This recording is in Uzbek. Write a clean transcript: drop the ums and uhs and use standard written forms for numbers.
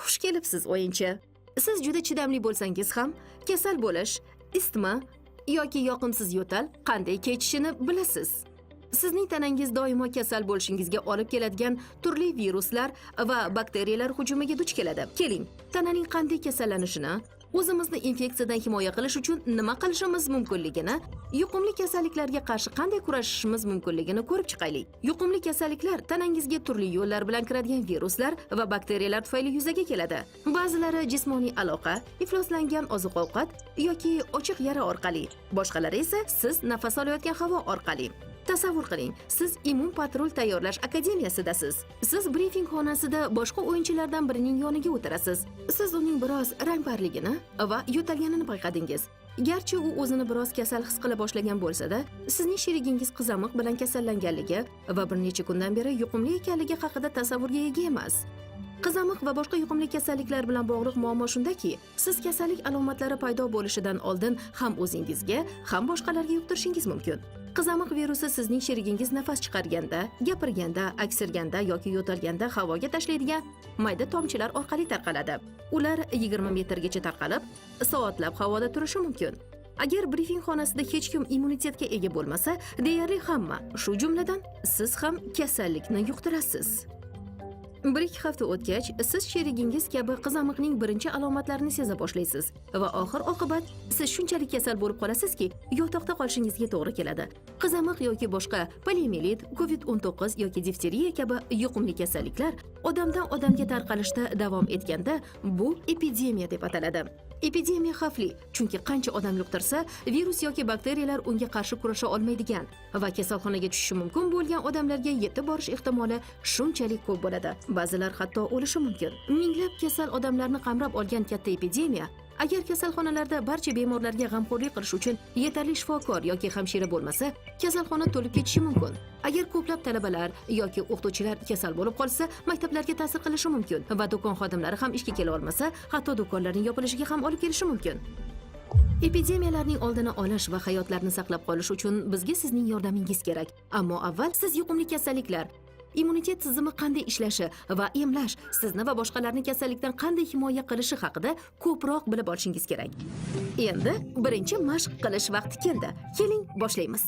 Xush kelibsiz, o'yinchi. Siz juda chidamli bo'lsangiz ham, kasal bo'lish, isitma yoki yoqimsiz yo'tal qanday kechishini bilasiz. Sizning tanangiz doimo kasal bo'lishingizga olib keladigan turli viruslar va bakteriyalar hujumiga duch keladi. Keling, tananing qanday kasallanishini, o'zimizni infeksiyadan himoya qilish uchun nima qilishimiz mumkinligini, yuqumli kasalliklarga qarshi qanday kurashishimiz mumkinligini ko'rib chiqaylik. Yuqumli kasalliklar tanangizga turli yo'llar bilan kiradigan viruslar va bakteriyalar tufayli yuzaga keladi. Ba'zilari jismoniy aloqa, ifloslangan oziq-ovqat yoki ochiq yara orqali, boshqalari esa siz nafas olayotgan havo orqali. Tasavvur qiling, siz immun patrul tayyorlash akademiyasidasiz. Siz brifing xonasida boshqa o'yinchilardan birining yoniga o'tirasiz. Siz uning biroz rangparligini va yo'talganini payqadingiz. Garchi u o'zini biroz kasal his qila boshlagan bo'lsa-da, sizning sherigingiz qizamiq bilan kasallanganligi va bir necha kundan beri yuqumli ekanligi haqida tasavvurga ega emas. Qizamiq va boshqa yuqumli kasalliklar bilan bog'liq muammo shundaki, siz kasallik alomatlari paydo bo'lishidan oldin ham o'zingizga, ham boshqalarga yuqtirishingiz mumkin. Qizamiq virusi sizning sherigingiz nafas chiqarganda, gapirganda, aksirganda yoki yo'talganda havoga tashlaydigan mayda tomchilar orqali tarqaladi. Ular 20 metrgacha tarqalib, soatlab havoda turishi mumkin. Agar brifing xonasida hech kim immunitetga ega bo'lmasa, deyarli hamma, shu jumladan siz ham kasallikni yuqtirasiz. Bir ikki hafta o'tgach, siz sherigingiz kabi qizamiqning birinchi alomatlarini seza boshlaysiz va oxir oqibat siz shunchalik kasal bo'lib qolasizki, yotoqda qolishingizga to'g'ri keladi. Qizamiq yoki boshqa poliomiyelit, COVID-19 yoki difteriya kabi yuqumli kasalliklar odamdan odamga tarqalishda davom etganda, bu epidemiya deb ataladi. Epidemiya xavfli, chunki qancha odam yuqtirsa, virus yoki bakteriyalar unga qarshi kurasha olmaydigan va kasalxonaga tushishi mumkin bo'lgan odamlarga yetib borish ehtimoli shunchalik ko'p bo'ladi. Ba'zilar hatto o'lishi mumkin. Minglab kasal odamlarni qamrab olgan katta epidemiya. Agar kasalxonalarda barcha bemorlarga g'amxo'rlik qilish uchun yetarli shifokor yoki hamshira bo'lmasa, kasalxona to'lib ketishi mumkin. Agar ko'plab talabalar yoki o'qituvchilar kasal bo'lib qolsa, maktablarga ta'sir qilishi mumkin va do'kon xodimlari ham ishga kela olmasa, hatto do'konlarning yopilishiga ham olib kelishi mumkin. Epidemiyalarning oldini olish va hayotlarni saqlab qolish uchun bizga sizning yordamingiz kerak. Ammo avval siz yuqumli kasalliklar, immunitet tizimi qanday ishlashi va emlash sizni va boshqalarni kasallikdan qanday himoya qilishi haqida ko'proq bilib olishingiz kerak. Endi birinchi mashq qilish vaqti keldi. Keling, boshlaymiz.